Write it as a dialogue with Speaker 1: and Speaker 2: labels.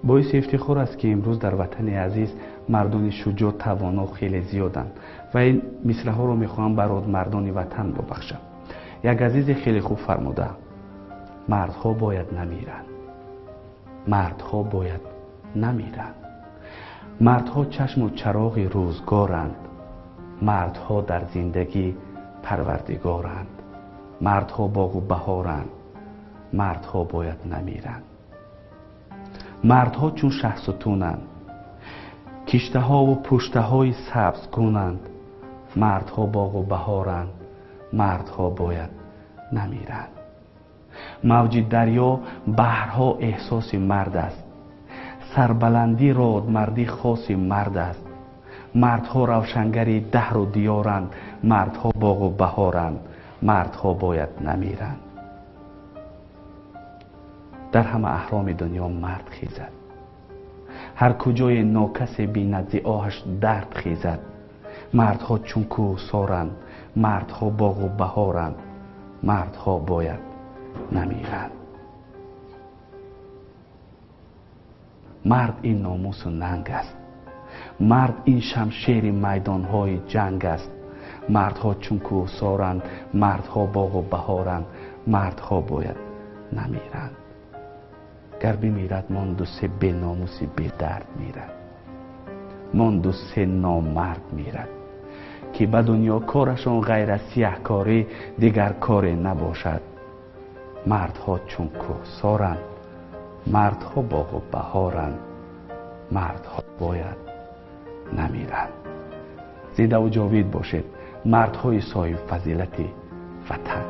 Speaker 1: Боиси ифтихор аст, ки имрӯз дар ватани азиз мардони шуҷоъ, тавоно хеле зиёданд ва ин мисраҳоро мехоҳам ба мардони ватан бубахшам. Як азизе хеле хуб фармуда: мардҳо бояд намиранд, мардҳо бояд намиранд, мардҳо чашму чароғи рӯзгоранд, мардҳо дар зиндагӣ парвардигоранд, мардҳо боғу баҳоранд, мардҳо бояд намиранд. Мардҳо чун шаҳсутунанд, киштаҳову пуштаҳои сабзгунанд, мардҳо боғу баҳоранд, мардҳо бояд намиранд. Мавҷи дарё баҳрҳо эҳсоси мард аст, сарбаландӣ родмардӣ хоси мард аст, мардҳо равшангари даҳру диёранд, мардҳо боғу баҳоранд, мардҳо бояд намиранд. Дар ҳама аҳроми дунё мард хезад, ҳар куҷое нокасе бинад зи оҳаш дард хезад. Мардҳо чун кӯҳсоранд, мардҳо боғу баҳоранд, мардҳо бояд намиранд. Мард ин номусу нанг аст, мард ин шамшери майдонҳои ҷанг аст. Мардҳо чун кӯҳсоранд, мардҳо боғу баҳоранд, мардҳо бояд намиранд. Гар бимирад монду се беномуси бедард мирад, монду се номард мирад, ки ба дунё корашон ғайр аз сиёҳкорӣ дигар коре набошад. Мардҳо чун кӯҳсоранд, мардҳо боғу баҳоранд, мардҳо бояд намиранд. Зиндаву ҷовид бошед, мардҳои соҳибфазилати ватан.